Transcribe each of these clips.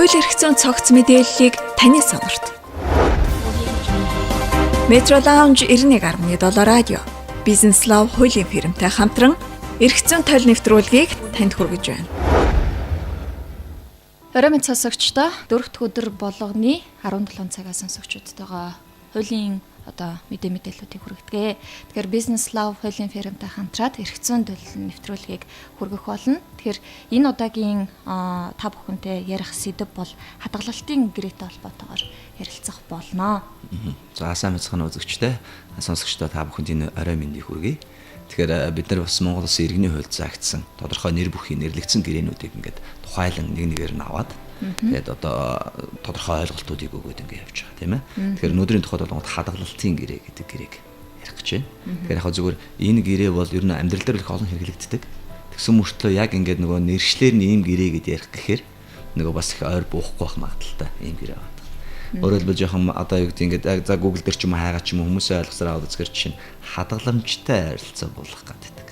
Хууль эрх зүйн цогц мэдээллийг таны сонорт. Metro Lounge 91.7 радио Business Love хуулийн фирмтэй хамтран эрх зүйн толь нэвтрүүлгийг танд хүргэж байна. Орой мэнд сонсогчдоо, дөрөв дэх өдөр болгоны 17 цагаас сонсогчдтойгоо хуулийн одоо мэдээллүүдийг хүргэдэг. Тэгэхээр Business Love хуулийн фирмтэй хамтраад эрх зүйн төлөл нэвтрүүлгийг хүргэх болно. Тэгэхээр энэ удаагийн та бүхэнтэй ярих сэдэв бол хадгалалтын гэрээтэй холбоотойгоор ярилцах болно. За, сайн мэцхан үзэгчтэй, сонсогчдоо, та бүхэнд энэ орой мэндийг хүргэе. Тэгэхээр бид нар бас Монгол Улсын иргэний хуульд заагдсан тодорхой нэр бүхий нэрлэгдсэн гэрээнүүдийг ингээд тухайлан нэг нэгээр нь аваад, тэгээд одоо тодорхой ойлголтуудыг өгөөд ингээд явж байгаа, тийм ээ. Тэгэхээр өнөөдрийн тухайд болонгод хадгалалтын гэрээ гэдэг гэрээг ярих гэж байна. Тэгэхээр яг зүгээр энэ гэрээ бол ер нь амьдрал дээр их олон хэрэглэгддэг. Тэгсэн мөртлөө яг ингээд нөгөө нэршлэр нь ийм гэрээ гэдээ ярих гэхээр нөгөө бас их ойр буухгүй байх магадлалтай ийм гэрээ байна. Өөрөөр хэлбэл, жоохон одоо юу гэдэг, ингээд за Google дээр ч юм уу хайгаа ч юм уу, хүмүүсээ ойлгосоор аваад үзэхэр жишээ нь хадгаламжтай харилцаа болох гэдэг.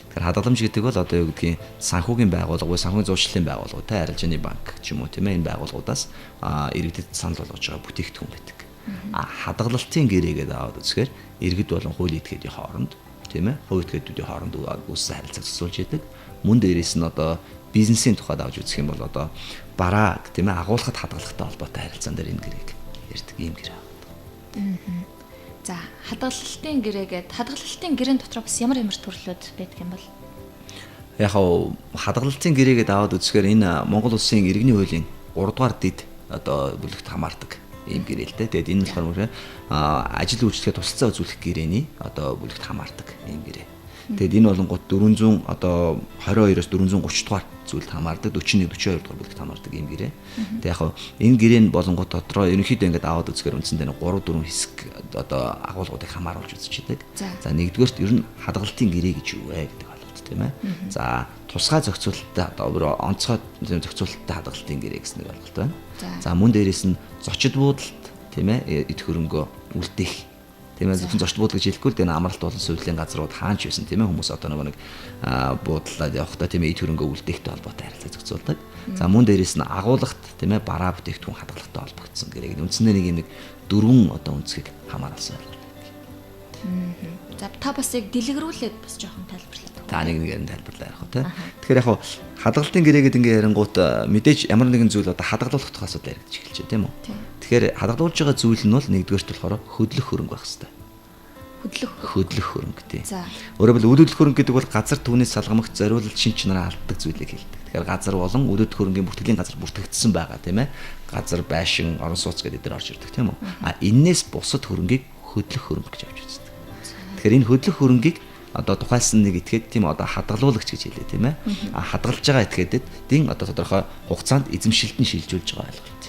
Тэгэхээр хадгаламж гэдэг бол одоо юу гэдгийг, санхүүгийн байгууллага буюу санхүүгийн зуучлалын байгууллага, те, арилжааны банк ч юм уу, тийм ээ, энэ байгууллагуудаас иргэдэд санал болгож байгаа бүтээгдэхүүн байдаг. А хадгалалтын гэрээ гэдэг аваад үзэхээр иргэд болон хууль этгээдийн хооронд, тийм ээ, хувь этгээдүүдийн хооронд үүссэн харилцааг зохицуулж яадаг. Мөн дээрээс нь одоо бизнесийн тухайд авч үзэх юм бол одоо барааг, тийм ээ, агуулгад хадгалахтай холбоотой харилцаан дээр энэ гэрээг ярьдаг, ийм гэрээ байна. За, хадгалалтын гэрээгээд, хадгалалтын гэрээн дотор бас ямар ямар төрлүүд байдаг юм бол? Яг хадгалалтын гэрээгээд аваад үзэхээр энэ Монгол Улсын иргэний хуулийн 3 дугаар дэд одоо бүлэгт хамаардаг ийм гэрээ л дээ. Тэгээд энэ болохоор ажил үйлчлэгээ тусалцаа үзүүлэх гэрээний одоо бүлэгт хамаардаг ийм гэрээ. Тэгээд энэ болонгууд 400 одоо 22-оос 430 дугаар зүйлд хамаардаг, 41 42 дугаар бүлэгт хамаардаг ийм гэрээ. Тэгээд яг энэ гэрээ нь болонгууд дотроо ерөнхийдөө ингээд аваад үзэхээр үндсэндээ 3 4 хэсэг одоо агуулгуудыг хамааруулж үзчихэдэг. За, нэгдүгээрт ер нь хадгалалтын гэрээ гэж юу вэ гэдэг ойлголт, тийм ээ. За, тусгай зохицуулалттай, одоо өөр онцгой зохицуулалттай хадгалалтын гэрээ гэсэн нэг ойлголт байна. За, мөн дээрээс нь зочид буудалд, тийм ээ, эд хөрөнгөө үлдээх, тийм ээ, зөвхөн зочд буудал гэж хэлэхгүй л дээ, амралт болон суудлын газрууд хаач байсан, тийм ээ, хүмүүс одоо нөгөө нэг буудлаад явахдаа, тийм ээ, эд хөрөнгөө үлдээхтэй холбоотой харилцаа зохицуулдаг. За, мөн дээрээс нь агуулгат, тийм ээ, бараа бүтээгдэхүүн хадгалахтай холбогдсон гэрээг үндсэндээ нэг юм нэг дөрвөн одоо өнцгийг хамааруулсан ойлголт. За, та бас яг дэлгэрүүлээд бас жоохон тайлбарлаад. Та нэг нэгээр нь тайлбарлаа ярих уу, те. Тэгэхээр яг хадгалалтын гэрээ гэдэг ингээ ярингуут мэдээж ямар нэгэн зүйл одоо хадгалуулах тухай асуудал яригдчих эхэлж байна, тийм үү? Тэгэхээр хадгалуулж байгаа зүйл нь бол нэгдүгээрт болохоор хөдлөх хөрөнгө байх хэрэгтэй. Хөдлөх хөрөнгө, тий. Өөрөөр хэлбэл, үл хөдлөх хөрөнгө гэдэг бол газар түүнээс салгамагч зориулалт шин чанараа алддаг зүйлийг хэлдэг. Тэгэхээр газар болон үл хөдлөх хөрөнгийн бүртгэлийн газар бүртгэгдсэн байгаа, тийм ээ. Газар, байшин, орон сууц гэдэг дээр орж ирдэг, тийм үү? А энээс бусад хөрөнгийг хөдлөх хөрөнгө гэж авч үздэг. Тэгэхээр энэ хөдлөх хөрөнгийг одоо тухайлсан нэг этгээд, тийм, одоо хадгалуулагч гэж хэлээ, тийм ээ. А хадгалж байгаа этгээдэд дин одоо тодорхой хугацаанд эзэмшилт нь шилжүүлж байгаа ойлголт.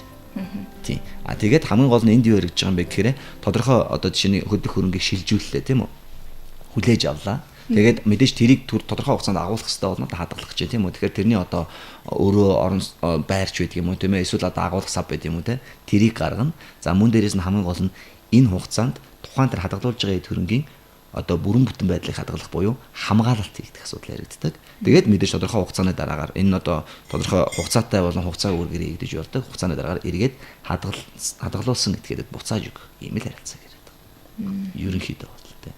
Тийм. А тэгээд хамгийн гол нь энд юу яригдж байгаа юм бэ гэхээр тодорхой одоо жишээний хөдлөх хөрөнгийг шилжүүллээ, тийм үү? Хүлээж авлаа. Тэгээд мэдээж тэрийг түр тодорхой хугацаанд агуулах хэрэгтэй болно, хадгалах гэж, тийм үү? Тэгэхээр тэрний одоо өөрөө орон байрч байдаг юм уу, тийм ээ? Эсвэл одоо агуулах сав байдаг юм уу, те? Тэрийг гаргана. За, мөн дээрээс нь хамгийн гол нь энэ хугацаанд тухайн тэр хадгалуулж байгаа эд хөрөнгийн одоо бүрэн бүтэн байдлыг хадгалах буюу хамгаалалт хийгдэх асуудал яригддаг. Тэгээд мэдээж тодорхой хугацааны дараагаар энэ нь одоо тодорхой хугацаатай болон хугацаагүй гэрээ хийгдэж болдог. Хугацааны дараагаар эргээд хадгалуулсан этгээдэд буцааж өгөх ийм л харилцаа яриад байгаа. Ерөнхийдөө бол, тэ.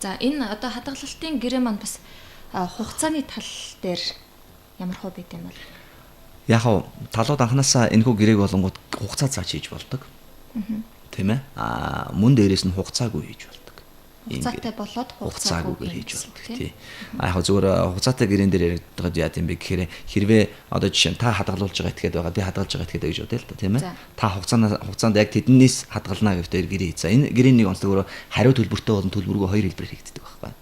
За, энэ одоо хадгалалтын гэрээ маань бас хугацааны тал дээр ямар хөө байд юм бол? Яг хав талууд анханасаа энэхүү гэрээг болонгууд хугацаа зааж хийж болдог. Тийм ээ. А мөн дээрээс нь хугацаагүй хийж болдог. Хугацаатай болоод хугацаагүйгээр хийж болдог, тий. А яг зүгээр хугацаатай гэрээн дээр яригдаад яа тийм бэ гэхээр хэрвээ одоо жишээ нь та хадгалуулж байгаа этгээд байгаа, би хадгалж байгаа этгээд гэж бодъё л да, тийм ээ. Та хугацаанд яг тэднээс хадгална гэвтэй гэрээ хийцээ. Энэ гэрээний нэг онцлог өөрөө хариу төлбөртэй болон төлбөргүй хоёр хэлбэрээр хийгддэг байхгүй.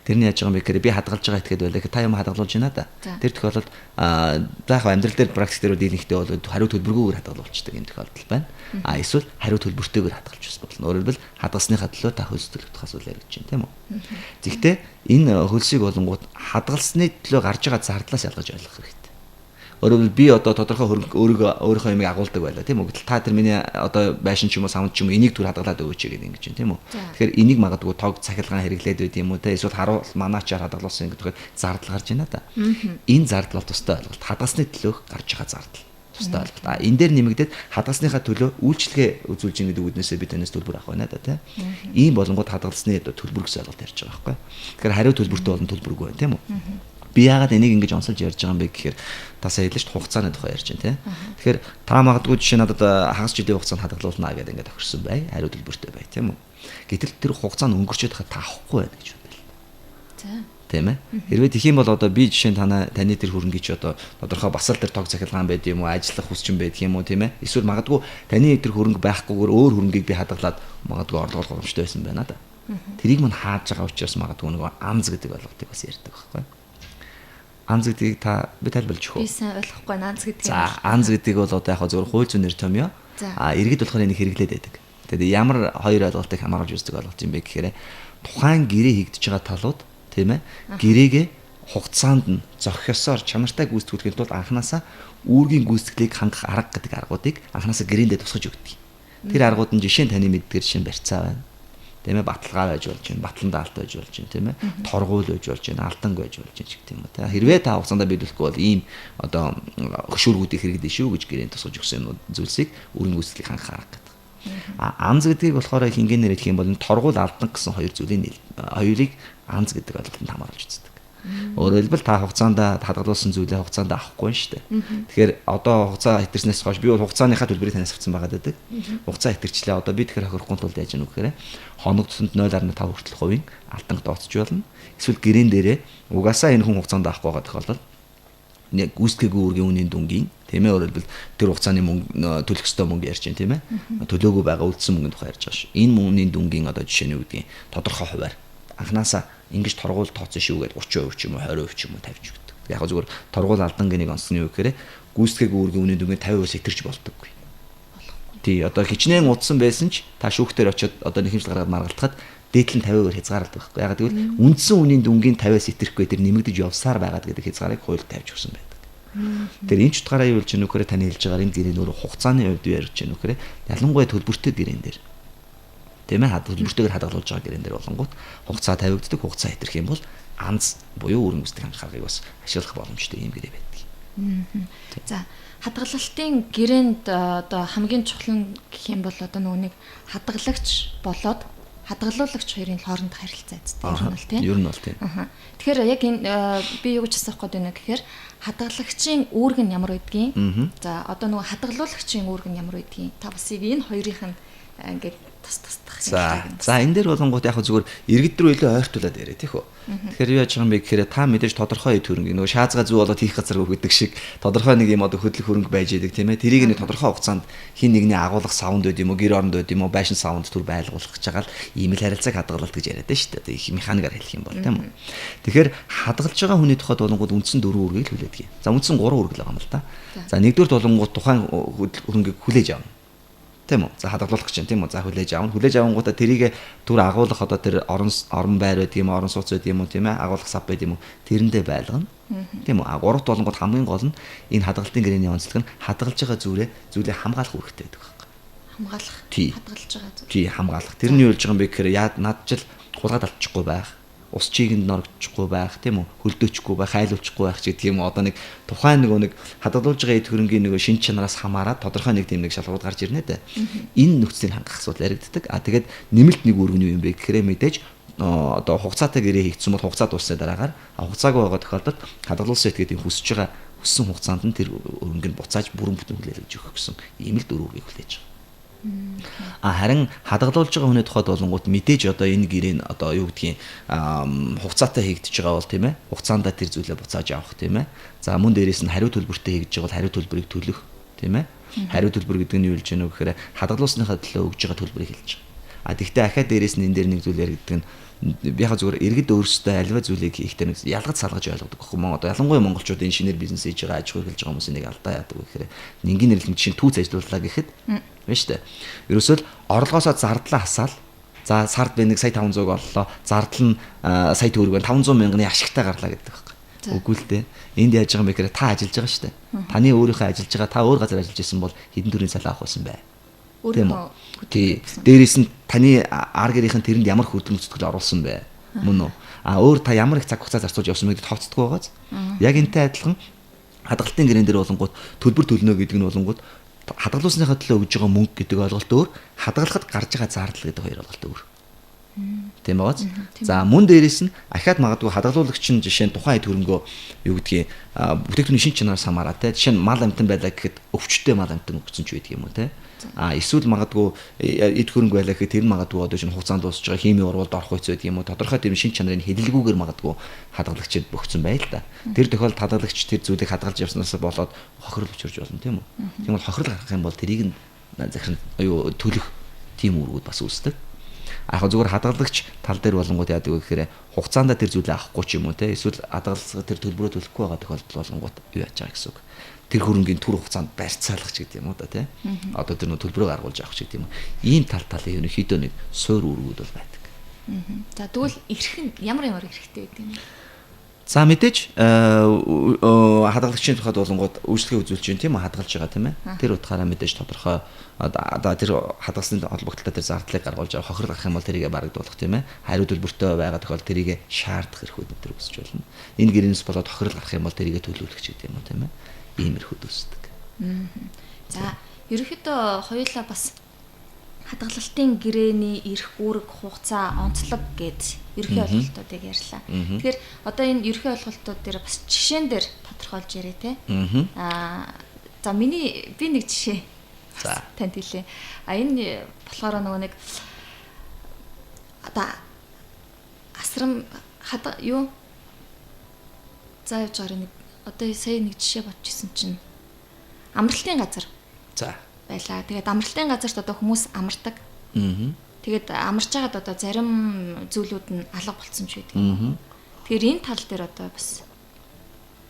Тэрний яаж байгаа юм бэ гэхээр би хадгалж байгаа этгээд байлаа гэхэд та юм хадгалуулж байна да. Тэр тохиолдолд за яг амьдрал дээр, практик дээр дийлэнхтэй бол хариу төлбөргүйгээр хадгалуулчихдаг юм тохиолдол байна. А эсвэл хариу төлбөртэйгээр хадгалж бас болно. Өөрөөр хэлбэл, хадгалсныхаа төлөө та хөлс төлөх асуудал яригдж байна, тийм үү? Тэгэхдээ энэ хөлсийг болонгууд хадгалсны төлөө гарч байгаа зардлаас ялгаж ойлгох хэрэгтэй. Өөрөөр хэлбэл, би одоо тодорхой хөрөнгө өөрийгөө өөрийнхөө юмыг агуулдаг байлаа, тийм үү? Гэтэл та тэр миний одоо байшин ч юм уу, савн ч юм уу, энийг түр хадгалаад өгөөч гэдэг ингэж байна, тийм үү? Тэгэхээр энийг магадгүй тог цахилгаан хэрэглээд байд юм уу те, эсвэл харуул манаачаар хадгалуулсан гэдэг зардал гарч байна да. Энэ зардал бол тустай ойлголт. Хадгалсны төлөөх гарч байгаа зардал. Тусдаа ойлголт. А энэ дээр нэмэгдээд хадгалсныхаа төлөө үйлчилгээ үзүүлж ин гэдэг үднээсээ би танаас төлбөр авах байна да тий. Ийм болонгууд хадгалсны төлбөр гэсэн ойлголт ярьж байгаа байхгүй. Тэгэхээр хариу төлбөртэй болон төлбөргүй байна тийм үү? Би яагаад энийг ингэж онцолж ярьж байгаа юм бэ гэхээр та сая хэлсэн шүү дээ хугацааны тухай ярьж байна тий. Тэгэхээр та магадгүй жишээ надад хагас жилийн хугацаанд хадгалуулнаа гэдэг ингээд тохирсон бай. Хариу төлбөртэй бай тийм үү? Гэтэл тэр хугацаа нь өнгөрчөөд хаа та авахгүй байна гэж бодъё. За. Тийм ээ. Хэрвээ тэгэх юм бол одоо би жишээ нь таны тэр хөрөнгөний чи одоо тодорхой бас л тэр тог цахилгаан байд юм уу, ажиллах хүсчин байдаг юм уу, тийм ээ. Эсвэл магадгүй таны тэр хөрөнгө байхгүйгээр өөр хөрөнгийг би хадгалаад магадгүй орлого боломжтой байсан байна да. Тэрийг мань хааж байгаа учраас магадгүй нөгөө анз гэдэг ойлголтыг бас ярьдаг байхгүй. Анз гэдгийг та би тайлбарлаж өгөх үү? Би сайн ойлгохгүй байна анз гэдгийг. За, анз гэдгийг бол одоо яг зөвхөн хууль зүйн нэр томьёо. А иргэд болохоор энийг хэрэглээд байдаг. Тэгээд ямар хоёр ойлголтыг хамааруулж үздэг ойлголт юм бэ гэхээр тухайн гэрээ хийгдэж байгаа талууд тийм ээ гэрээгээ хугацаанд нь зохиосоор чанартай гүйцэтгүүлэхийн тулд анханасаа үүргийн гүйцэтгэлийг хангах арга гэдэг аргуудыг анханасаа гэрээндээ тусгаж өгдөг. Тэр аргууд нь жишээ нь таны мэддгээр жишээ нь барьцаа байна. Тийм ээ баталгаа байж болж байна, батлан даалт байж болж байна, тийм ээ торгуул байж болж байна, алданг байж болж байна ч гэх юм уу. Хэрвээ та хугацаанд биелүүлэхгүй бол ийм одоо хөшүүргүүдийг хэрэглэе шүү гэж гэрээнд тусгаж өгсөн юм зүйлсийг үүргийн гүйцэтгэлийг хангах арга гэдэг. А анз гэдгийг болохоор их энгийнээр хэлэх юм бол торгуул алданг гэсэн хоёр зүйлийн хоёрыг анз гэдэг ойлголтод хамааруулж үздэг. Өөрөөр хэлбэл та хугацаанд хадгалуулсан зүйлээ хугацаанд авахгүй нь шүү дээ. Тэгэхээр одоо хугацаа хэтэрснээс хойш би бол хугацааныхаа төлбөрийг танаас авсан байгаа гэдэг. Хугацаа хэтэрчлээ. Одоо би тэгэхээр хохирохгүй тулд яаж яах вэ гэхээр хоног тусамд 0.5 хүртэл хувийн алданг дооцож болно. Эсвэл гэрээн дээрээ угаасаа энэ хүн хугацаанд авахгүй байгаа тохиолдолд нэг гүйцэтгээгүй үүргийн үнийн дүнгийн тийм ээ өөрөөр хэлбэл тэр хугацааны мөнгө төлөх ёстой мөнгө ярьж байна тийм ээ төлөөгүй байгаа үлдсэн мөнгөний тухай ярьж байгаа ш. Энэ мөнгөний дүнгийн одоо жишээ нь юу гэдгийг тодорхой хувиар анханасаа ингэж торгуул тооцсон шүү гэдээ 30% ч юм уу 20% ч юм уу тавьж өгдөг. Яг гоо зүгээр торгуул алдан гэнийг онцны юу гэхээр гүйцэтгээгүй үүргийн үнийн дүнгийн 50% сэтэрч болдоггүй. Тий одоо хичнээн удсан байсан ч та шүүхтэр очиод одоо нэхэмжил гаргаад маргалтахад дээдл нь 50%-аар хязгаарладаг байхгүй. Яг гэвэл үндсэн үнийн дүнгийн 50-аас итэрэхгүй тэр нэмэгдэж явсаар байгаад гэдэг хязгаарыг хууль тавьж өгсөн байдаг. Тэр энэ ч утгаараа юу болж байна вэ гэхээр таны хэлж байгаагаар энэ гэрээ нөр хугацааны хувьд юу ярьж байна вэ гэхээр ялангуяа төлбөртэй гэрээн дээр тийм ээ төлбөртэйгээр хадгалуулж байгаа гэрээн дээр болонгууд хугацаа тавигддаг, хугацаа хэтэрх юм бол анз буюу өрн гүйцэтгэх анхааргыг бас ашиглах боломжтой ийм гэрээ байдаг. За хадгалалтын гэрээнд одоо хамгийн чухал нь гэх юм бол одоо нөгөө нэг хадгалагч болоод хадгалуулагч хоёрын хоорондох харилцаа эцтэй ер нь бол тийм. Ер нь бол тийм. Тэгэхээр яг энэ би юу гэж асуух гээд байна гэхээр хадгалагчийн үүрэг нь ямар байдгийг. За одоо нөгөө хадгалуулагчийн үүрэг нь ямар байдгийг. Та бас энэ хоёрын нь ингээд тус тусдах. За энэ дээр болонгууд яг зүгээр иргэд рүү илүү ойртуулад яриа тийх үү. Тэгэхээр юу яаж байгаа юм бэ гэхээр та мэдээж тодорхой эд хөрөнгө нөгөө шаазгаа зүү болоод хийх газар өгдөг шиг тодорхой нэг юм одоо хөдлөх хөрөнгө байж идэг тийм ээ. Тэрийг нэг тодорхой хугацаанд хин нэгний агуулгах савнд байд юм уу, гэр оронд байд юм уу, байшин савнд түр байлгуулах гэж байгаа л ийм л харилцааг хадгалалт гэж яриад байна шүү дээ. Их механикаар хэлэх юм бол тийм үү. Тэгэхээр хадгалж байгаа хүний тухайд болонгууд үндсэн дөрвөн үүргийг л хүлээдэг. За үндсэн гурван үүрэг л байгаа юм л да. За нэгдүгээр болонгууд тухайн хөрөнгийг хүлээж авна. Тийм үү? За хадгалуулах гэж байна тийм үү? За хүлээж авна. Хүлээж авангуудаа тэрийг түр агуулгах одоо тэр орон байр байдаг юм уу, орон сууц байдаг юм уу тийм ээ? Агуулгах сав байдаг юм уу? Тэрэндээ байлгана. Тийм үү? А гуравт болонгууд хамгийн гол нь энэ хадгалтын гэрээний онцлог нь хадгалж байгаа зүйлээ хамгаалах үүрэгтэй байдаг байхгүй. Хамгаалах. Хадгалж байгаа зүйл. Тий, хамгаалах. Тэр нь юу болж байгаа юм бэ гэхээр яа над жил хулгайд алдчихгүй байх, ус чигэнд норогдчихгүй байх, тийм үү? Хөлдөөчихгүй байх, хайлуулчихгүй байх ч гэх юм уу. Одоо нэг тухайн нөгөө нэг хадгалуулж байгаа эд хөрөнгийн нөгөө шин чанараас хамаарат тодорхой нэг тийм нэг шалгууд гарч ирнэ дээ. Энэ нөхцөлийг хангах асуудал яригддаг. А тэгээд нэмэлт нэг үүрэг нь юу юм бэ гэхээр мэдээж одоо хугацаатай гэрээ хийгдсэн бол хугацаа дуусны дараагаар хугацаагүй байгаа тохиолдолд хадгалуулсан этгээдийн хүсэж байгаа хүссэн хугацаанд нь тэр хөрөнгө нь буцааж бүрэн бүтэн хүлээлгэж өгөх гэсэн ийм л дөрвөн үүргийг хүлээж байгаа. А харин хадгалуулж байгаа хүний тухайд болонгууд мэдээж одоо энэ гэрээ нь одоо юу гэдгийг хугацаатай хийгдэж байгаа бол тийм ээ хугацаандаа тэр зүйлээ буцааж авах тийм ээ. За мөн дээрээс нь хариу төлбөртэй хийгдэж байгаа бол хариу төлбөрийг төлөх тийм ээ. Хариу төлбөр гэдэг нь юу хэлж гэнэ вэ гэхээр хадгалуулсныхаа төлөө өгж байгаа төлбөрийг хэлж байгаа. А тэгвэл ахаад дээрээс нь энэ дээр нэг зүйл яригддаг нь би яг зүгээр иргэд өөрсдөө альва зүйлийг хийхдээ нэг ялгаж салгаж ойлгодог байхгүй мөн одоо ялангуяа монголчууд энэ шинээр бизнес хийж байгаа аж ахуй эрхэлж байгаа хүмүүсийн нэг алдаа яадаг вэ гэхээр нингийн нэрлэн жишээ нь түүц ажиллууллаа гэхэд байна шүү дээ. Ерөөсөө л орлогоосоо зардлаа хасаал за сард би нэг сая 500-г оллоо зардал нь сая төгрөг байна 500 мянганы ашигтай гарлаа гэдэг байхгүй. Үгүй л дээ. Энд яаж байгаа юм бэ гэхээр та ажиллаж байгаа шүү дээ. Таны өөрийнхөө ажиллаж байгаа та өөр газар ажиллаж исэн бол хэдэн төрлийн цалин авах байсан бэ? Өөрийнхөө тий. Дээрээс нь таны ар гэрийнхэн тэрэнд ямар хөдөлмөр зүтгэл оруулсан бэ? Мөн үү? А өөр та ямар их цаг хугацаа зарцуулж явсан бэ гэдээ тооцдоггүй байгааз. Яг энтэй адилхан Хадгалтын гэрээн дээр болонгууд төлбөр төлнө гэдэг нь болонгууд хадгалуулсныхаа төлөө өгж байгаа мөнгө гэдэг ойлголт өөр, хадгалахад гарч байгаа зардал гэдэг хоёр ойлголт өөр. Тийм байгааз. За мөн дээрээс нь ахаад магадгүй хадгалуулагч нь жишээ нь тухайн эд хөрөнгөө юу гэдгийг бүтээгдэхүүний шин чанараас хамаараа те жишээ нь мал амьтан байлаа гэхэд өвчтөй мал амьтан өгсөн ч байдаг юм уу те. А эсвэл магадгүй эд хөрөнгө байлаа гэхэд тэр нь магадгүй одоо шинэ хугацаанд дуусж байгаа химийн урвалд орох үе байдаг юм уу. Тодорхой тийм шин чанарын хэдэлгүйгээр магадгүй хадгалагчид бөгцсөн байл та. Тэр тохиолдолд хадгалагч тэр зүйлийг хадгалж явснаас болоод хохирол учирч болно тийм үү. Тийм бол хохирол гарах юм бол тэрийг нь захиран юу төлөх тийм үүргүүд бас үүсдэг. А яг зүгээр хадгалагч тал дээр болонгууд яадаг вэ гэхээр хугацаанд тэр зүйлээ авахгүй ч юм уу те эсвэл хадгалсан тэр төлбөрөө төлөхгүй байгаа тохиолдол болонгууд юу яаж байгаа гэсэн үг. Тэр хөрөнгийн түр хугацаанд барьцаалах ч гэдэг юм уу да те. Одоо тэр нөө төлбөрөө гаргуулж авах ч гэдэг юм уу. Ийм тал талын ерөнхийдөө нэг суур үүргүүд бол байдаг. За тэгвэл эрх нь ямар ямар эрхтэй байдаг юм бэ? За мэдээж хадгалагчийн тухайд болонгууд үйлчлэгээ үзүүлж байна тийм үү хадгалж байгаа тийм ээ. Тэр утгаараа мэдээж тодорхой одоо тэр хадгалсны холбогдлолтой тэр зардлыг гаргуулж байгаа хохирол гарах юм бол тэрийгэ барагдуулах тийм ээ. Хариу төлбөртэй байгаа тохиолдолд тэрийгэ шаардах эрхүүд энэ төр үүсэж болно. Энэ гэрээс болоод хохирол гарах юм бол тэрийгэ төлөвлөх ч гэдэг юм уу тийм ээ. Ийм эрхүүд үүсдэг. За ерөнхийдөө хоёулаа бас хадгалалтын гэрээний эрх үүрэг хугацаа онцлог гэд ерөнхий ойлголтуудыг ярьлаа. Тэгэхээр одоо энэ ерөнхий ойлголтууд дээр бас жишээн дээр тодорхойлж яриа те. Аа за би нэг жишээ за танд хэлье. А энэ болохоор нөгөө нэг одоо асрам хад юу за явж байгаа нэг одоо сая нэг жишээ бодчихсон чинь амралтын газар. За байлаа. Тэгээд амралтын газарт одоо хүмүүс амардаг. Тэгээд амарч байгаад одоо зарим зүйлүүд нь алга болцсон ч байдаг. Тэгэхээр энэ тал дээр одоо бас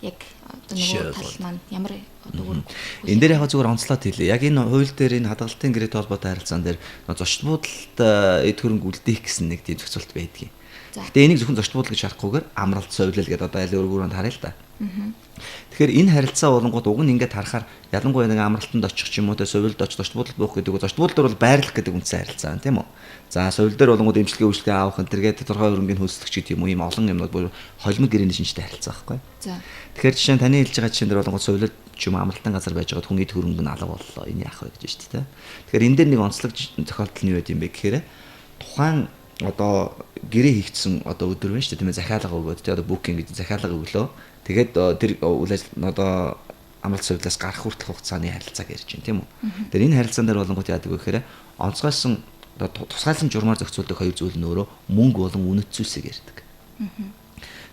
яг одоо нөгөө тал маань ямар одоо үүрэг. Энэ дээр яг зүгээр онцлоод хэлье. Яг энэ хууль дээр энэ хадгалтын гэрээтэй холбоотой харилцаан дээр зочд буудалд эд хөрөнгө үлдээх гэсэн нэг тийм зохицуулт байдгийг. Гэтэ энийг зөвхөн зочд буудал гэж харахгүйгээр амралт совилол гэдээ одоо аль өөрөөр нь харъя л да. Тэгэхээр энэ харилцаа болонгууд уг нь ингээд харахаар ялангуяа нэг амралтанд очих ч юм уу те совилд очих зочд буудалд буух гэдэг зочд буудал дээр бол байрлах гэдэг үндсэн харилцаа байна тийм үү. За совил дээр болонгууд эмчилгээ үйлчилгээ авах энэ төргээд тодорхой хөрөнгөний хөлслөх ч гэдэг юм уу ийм олон юмнууд бүр холимог гэрээний шинжтэй харилцаа байхгүй. За. Тэгэхээр жишээ нь таны хэлж байгаа жишээн дээр болонгууд совилд ч юм амралтын газар байж байгаад хүн эд хөрөнгө нь алга боллоо. Энэ яах вэ гэж шүү дээ. Тэгэхээр энэ дээр нэг онцлог тохиолдол нь юу байд юм бэ гэхээр тухайн одоо гэрээ хийгдсэн одоо өдөр байна шүү дээ тийм ээ захиалга өгөөд тий одоо букинг гэж захиалга өглөө. Тэгээд тэр үйл ажил одоо амралт совилоос гарах хүртэлх хугацааны харилцааг ярьж байна тийм үү. Тэгэхээр энэ харилцаан дээр болонгууд яадаг вэ гэхээр онцгойсон одоо тусгайлсан журмаар зохицуулдаг хоёр зүйл нь өөрөө мөнгө болон үнэт зүйлсийг ярьдаг.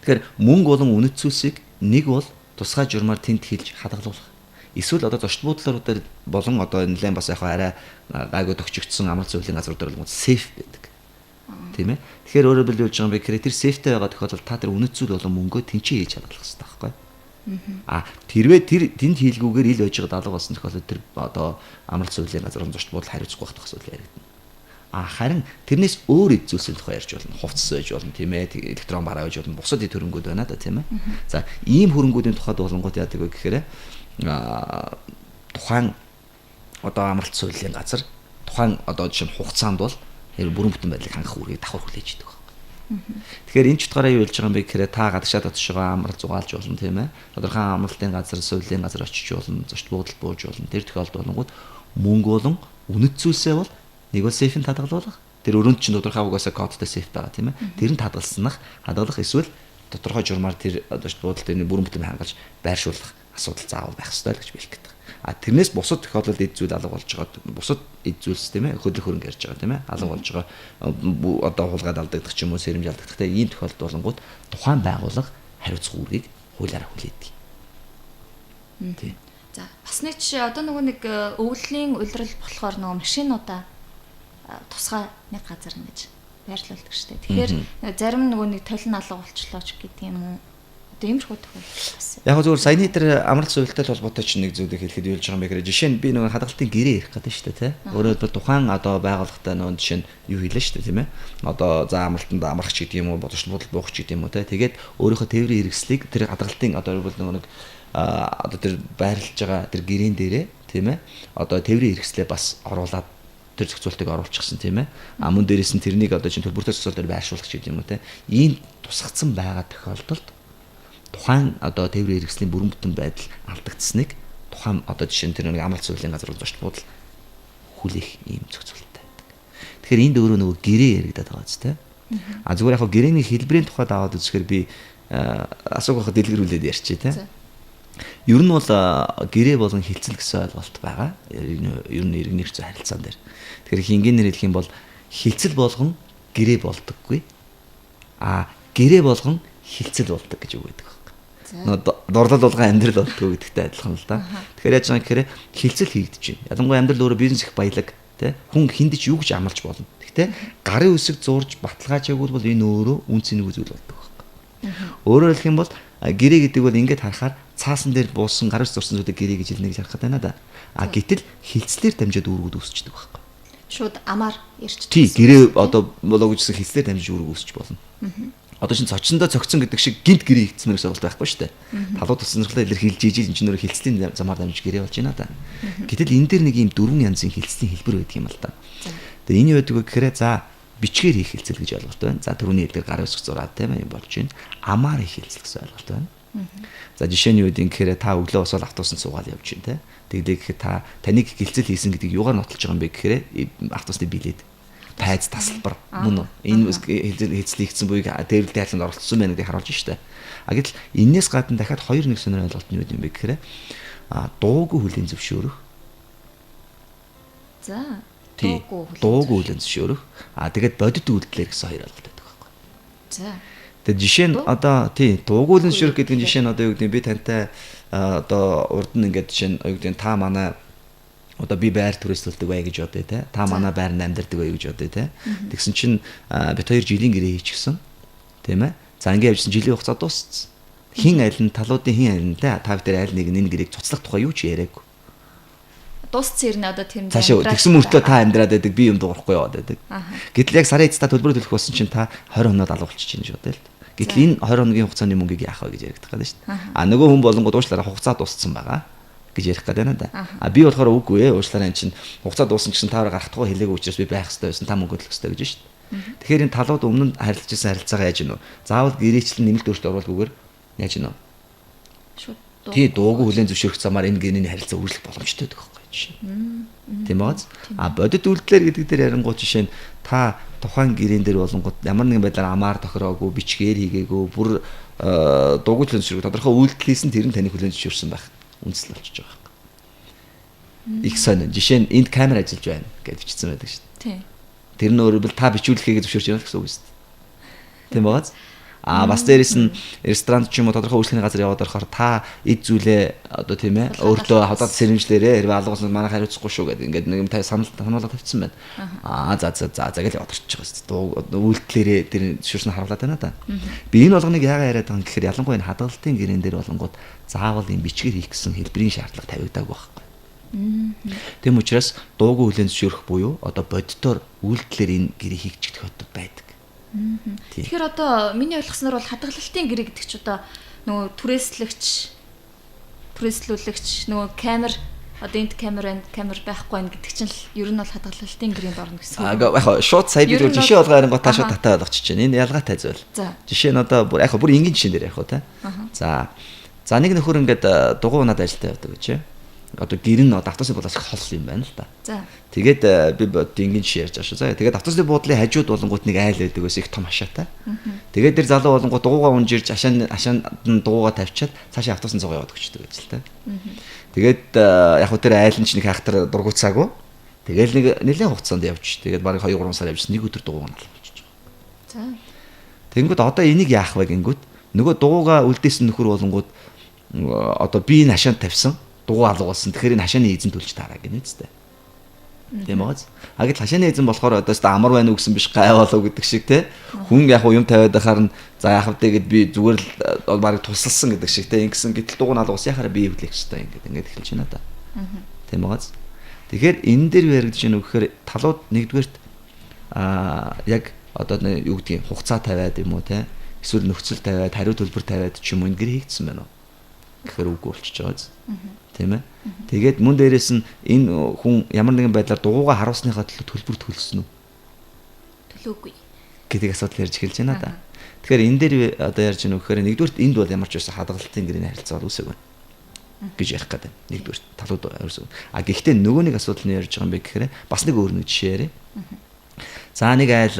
Тэгэхээр мөнгө болон үнэт зүйлсийг нэг бол тусгай журмаар тэнд хэлж хадгалуулах. Эсвэл одоо зочд буудлаар дээр болон одоо нэлээд бас яг арай гайгүй төгчөгдсөн амралт совилын газрууд дээр болонгууд сейф байдаг. Тийм ээ. Тэгэхээр өөрөөр хэлбэл юу гэж байгаа юм бэ гэхээр тэр сейфтэй байгаа тохиолдолд та тэр үнэт зүйл болон мөнгөө тэнцээ хийж хадгалах хэрэгтэй байхгүй. А тэрвээ тэр тэнд хийлгүүгээр ил байж байгаа алга болсон тохиолдолд тэр одоо амралт совилын газар зочд буудал хариуцахгүй байх асуудал яригдана. А харин тэрнээс өөр эд зүйлсийн тухай ярьж болно. Хувцас байж болно, тийм ээ, электрон бараа байж болно. Бусад эд хөрөнгүүд байна да, тийм ээ. За, ийм хөрөнгүүдийн тухайд болонгууд яадаг вэ гэхээр тухайн одоо амралт совилын газар тухайн одоо жишээ нь хугацаанд бол бүрэн бүтэн байдлыг хангах үүргийг давхар хүлээж идэг байна. Тэгэхээр энэ ч утгаараа юу хэлж байгаа юм бэ гэхээр та гадагшаад очиж байгаа амралт зугаалж болно, тийм ээ. Тодорхой амралтын газар, совилын газар очиж болно, зочд буудалд бууж болно. Тэр тохиолдолд болонгууд мөнгө болон үнэт зүйлсээ бол нэг бол сейфэнд хадгалуулах. Тэр өрөөнд чинь тодорхой угаасаа кодтой сейф байгаа, тийм ээ. Тэр нь хадгалснах, хадгалах эсвэл тодорхой журмаар тэр одоо буудалд энэ бүрэн бүтэн хангалж байршуулах асуудал заавал байх ёстой л гэж хэлэх гээд байгаа. А тэрнээс бусад тохиолдолд эд зүйл алга болж байгаа, бусад эд зүйлс тийм ээ, хөдлөх хөрөнгө ярьж байгаа тийм ээ, алга болж байгаа, одоо хулгайд алдагдах ч юм уу, сэрэмж алдагдах тийм ийм тохиолдолд болонгууд тухайн байгууллага хариуцах үүргийг хуулиараа хүлээдэг. Тийм. За бас нэг жишээ одоо нөгөө нэг өвлийн улирал болохоор нөгөө машинуудаа тусгай нэг газар ингэж байрлуулдаг шүү дээ. Тэгэхээр зарим нөгөө нэг толин алга болчлоо ч гэдэг юм уу. Одоо иймэрхүү тохиолдол бас. Яг зөвхөн саяны тэр амралт совилтой холбоотой чинь нэг зүйлийг хэлэхэд юу болж байгаа юм бэ гэхээр жишээ нь би нөгөө хадгалтын гэрээ ярих гэдэг шүү дээ, тий. Өөрөөр хэлбэл тухайн одоо байгууллагатай нөгөө жишээ нь юу хийлээ шүү дээ, тийм ээ. Одоо за амралтанд амрах ч гэдэг юм уу, бодогч буудал буух ч гэдэг юм уу, тий. Тэгээд өөрийнхөө тээврийн хэрэгслийг тэр хадгалтын одоо нөгөө нэг одоо тэр байрлаж байгаа тэр гэрээн дээрээ, тийм ээ. Одоо тээврийн хэрэгслээ бас оруулаад тэр зохицуултыг оруулчихсан, тийм ээ. А мөн дээрээс нь тэрнийг одоо чинь төлбөртэй зохицуул дээр байршуулах ч гэдэг юм уу, те. Ийм тусгацсан байгаа тохиолдолд Тухайн одоо тээврийн хэрэгслийн бүрэн бүтэн байдал алдагдсаныг тухайн одоо жишээ нь тэр нэг амралт суулийн газар бол зочд буудал хүлээх ийм зохицуулттай байдаг. Тэгэхээр энд өөрөө нөгөө гэрээ яригадаад байгаа биз дээ. А зүгээр яг гэрээний хэлбэрийн тухайд аваад үзэхээр би асуух байхад дэлгэрүүлээд ярьчих тий. Ер нь бол гэрээ болон хилцэл гэсэн ойлголт байгаа. Ер нь иргэний эрх зүйн харилцаан дээр. Тэгэхээр хингийнээр хэлэх юм бол хилцэл болгон гэрээ болдоггүй. А гэрээ болгон хилцэл болдог гэж үг байдаг байхгүй. Нөө дурлал болгон амьдрал болдгоо гэдэгтэй адилхан л да. Тэгэхээр яаж байгаа гэхээр хилцэл хийгдэж байна. Ялангуяа амьдрал өөрөө бизнес их баялаг тий. Хүн хүнд ч юу гэж амлаж болно. Гэхдээ гарын үсэг зурж баталгаажаагүй бол энэ өөрөө үн цэнэгүй зүйл болдог байхгүй. Өөрөөр хэлэх юм бол гэрээ гэдэг бол ингээд харахаар цаасан дээр буусан гар үс зурсан зүйлийг гэрээ гэж хэлнэ гэж харах гэдэг байна да. А гэтэл хилцлэр дамжаад үүргүүд үүсчдэг байхгүй. Шууд амаар ярьчих. Тий, гэрээ одоо болоо гэжсэн хилцлэр дамжиж үүрэг үүсч болно. Одоо шин цочсондоо цогцсон гэдэг шиг гинт гэрээ хийгдсэн гэсэн ойлголт байхгүй шүү дээ. Талууд сонирхлоо илэрхийлж ижиж энэ чинь нөр хилцлийн замаар дамжиж гэрээ болж байна да. Гэтэл энэ дээр нэг ийм дөрвөн янзын хилцлийн хэлбэр байдаг юм л да. Тэгээ энэ юу гэдэг вэ гэхээр за бичгээр хийх хилцэл гэж ойлголт байна. За түрүүний хэлдгээр гар үсэх зураад тийм юм болж байна. Амаар хийх хилцэл гэсэн ойлголт байна. За жишээ нь юу гэдэг гэхээр та өглөө босоод автобусанд суугаад явж байна те. Тэглээ гэхэд та таныг гэлцэл хийсэн гэдгийг юугаар нотолж байгаа юм бэ гэхээр автобусны билет, пайз тасалбар мөн үү? Энэ хилцэл хийгдсэн буюу дээрлэлтийн харилцаанд оролцсон байна гэдгийг харуулж штэ. А гэтэл энээс гадна дахиад хоёр нэг сонир ойлголт нь юу юм бэ гэхээр дуугүй хүлээн зөвшөөрөх. За дуугүй хүлээн зөвшөөрөх. А тэгээд бодит үйлдэлээр гэсэн хоёр ойлголт байдаг байхгүй. За. Тэгээд жишээ нь одоо тий дуугүй хүлээн зөвшөөрөх гэдэг нь жишээ нь одоо юу гэдэг нь би тантай одоо урд нь ингээд жишээ нь юу гэдэг нь та манай одоо би байр түрээслүүлдэг бай гэж бодъё те. Та манай байранд амьдардаг бай гэж бодъё те. Тэгсэн чинь бит хоёр жилийн гэрээ хийчихсэн. Тийм ээ. За ингээд явжсан жилийн хугацаа дууссан. Хин аль нь талуудын хин аль нь те та бид нар аль нэг нь энэ гэрээг цуцлах тухай юу ч яриаггүй. Дууссан юм одоо тэр цаашаа тэгсэн мөртлөө та амьдраад байдаг би юм дуурахгүй яваад байдаг. Гэтэл яг сарын эцэс та төлбөрөө төлөх болсон чинь та 20 хоноод алга болчих чинь гэж бодъё л. Гэтэл энэ 20 хоногийн хугацааны мөнгийг яах вэ гэж яригдах гэдэг шүү дээ. А нөгөө хүн болонгод уучлаарай хугацаа дууссан байгаа гэж ярих гэдэг байна да. А би болохоор үгүй уучлаарай энэ чинь хугацаа дууссан гэсэн та гарах тухай хэлээгүй учраас би байх хэрэгтэй байсан та мөнгө төлөх хэрэгтэй гэж шүү дээ. Тэгэхээр энэ талууд өмнө нь харилцаж ирсэн харилцаагаа яаж гинүү? Заавал гэрээчлэн нэмэлт өөрчлөлт оруулахгүйгээр яаж гинүү? Шууд тий дуугүй хүлээн зөвшөөрөх замаар энэ гэрээний харилцаа үргэлжлэх боломжтой байдаг байхгүй жишээ. Тийм бооз. А бодит үйлдэлээр гэдэг дээр ярингууд жишээ нь та тухайн гэрээн дээр болонгууд ямар нэгэн байдлаар амаар тохироогүй, бичгээр хийгээгүй, бүр дуугүй хүлээн зөвшөөрөх тодорхой үйлдэл хийсэн тэр нь таны хүлээн зөвшөөрсөн байх үндэслэл болчихж байгаа байхгүй. Их сонин. Жишээ нь энд камер ажиллаж байна гэж бичсэн байдаг шүү дээ. Тийм. Тэр нь өөрөөр та бичүүлэхийг зөвшөөрч байна гэсэн үг шүү дээ. Тийм бооз. А бас дээрэс нь ресторан ч юм уу тодорхой үйлчлэгийн газар яваад орохоор та эд зүйлээ одоо тийм ээ өөртөө хавдаад сэрэмжлээрээ хэрвээ алга болсон манайх хариуцахгүй шүү гэдэг ингээд нэг юм та санал сануулга тавьчихсан байна. Аа за за за за гэж яваад орчих байгаа шүү дээ. Үйлдэлээрээ тэр зөвшөөрсөн харуулад байна да. Би энэ болгоныг яагаад яриад байгаа юм гэхээр ялангуяа энэ хадгалтын гэрээн дээр болонгууд заавал ийм бичгээр хийх гэсэн хэлбэрийн шаардлага тавигдаагүй байхгүй. Тэм учраас дуугүй хүлээн зөвшөөрөх буюу одоо бодитоор үйлдэлээр энэ гэрээ хийгдэх тохиолдол байдаг. Тэгэхээр одоо миний ойлгосноор бол хадгалалтын гэрээ гэдэг чи одоо нөгөө түрээслэгч, түрээслүүлэгч, нөгөө камер одоо энд камер байна, камер байхгүй байна гэдэг чинь л ер нь бол хадгалалтын гэрээнд орно гэсэн үг. Аа яг шууд сая би зүгээр жишээ болгоо ярингоо та шууд татаа ойлгочих чинь. Энэ ялгаатай зүйл. Жишээ нь одоо бүр яг бүр энгийн жишээн дээр ярих уу те. За. За нэг нөхөр ингээд дугуй унаад ажилдаа явдаг гэж. Одоо гэр нь одоо автобусны буудлаас их хол юм байна л да. За. Тэгээд би энгийн жишээ ярьж байгаа шүү. За тэгээд автобусны буудлын хажууд болонгууд нэг айл байдаг ус их том хашаатай. Тэгээд тэр залуу болонгууд дугуйгаа унж ирж ашаанд нь дугуйгаа тавьчаад цаашаа автобусны цугаа яваад өгчдөг гэж л та. Тэгээд яг хөө тэр айл нь ч нэг хайхтар дургуцаагүй. Тэгэл нэг нэлээд хугацаанд явж. Тэгээд бараг 2 3 сар явж нэг өдөр дугуйг нь алга болчихж байгаа. За. Тэнгүүд одоо энийг яах вэ гингүүд нөгөө дугуйгаа үлдээсэн нөхөр болонгууд одоо би энэ хашаанд тавьсан дугуй алга болсон. Тэгэхээр энэ хашааны эзэн төлж таараа гэнэ үстэй. Тийм бооз. А гэтэл хашааны эзэн болохоор одоо өстө амар байна уу гэсэн биш гай болов гэдэг шиг те. Хүн яг юм тавиад байхаар нь за яах вэ гэд би зүгээр л барыг тусалсан гэдэг шиг те. Ингэсэн гэтэл дугуй алга болсон яхаараа би эвлэх ёстой ингээд ингээд эхэлж байна да. Тийм бооз. Тэгэхээр энэ дээр яригдж байна үү гэхээр талууд нэгдүгээрт яг одоо юу гэдгийг хугацаа тавиад юм уу те. Эсвэл нөхцөл тавиад хариу төлбөр тавиад ч юм уу энэ гэр хийгдсэн байна уу? Гэхээр үгүй болчихж байгаа биз. Тийм ээ. Тэгээд мөн дээрээс нь энэ хүн ямар нэгэн байдлаар дугуйгаа харуулсныхаа төлөө төлбөр төлсөн үү? Төлөөгүй. Гэдэг асуудал ярьж эхэлж байна да. Тэгэхээр энэ дээр одоо ярьж байгаа нөхөр нэгдүгээрт энд бол ямар ч байсан хадгалалтын гэрээний харилцаа бол үүсэв гэж ярих гэдэг. Нэгдүгээр талууд үүсэв. А гэхдээ нөгөө нэг асуудал нь ярьж байгаа юм бэ гэхээр бас нэг өөр нэг жишээ яриа. За нэг айл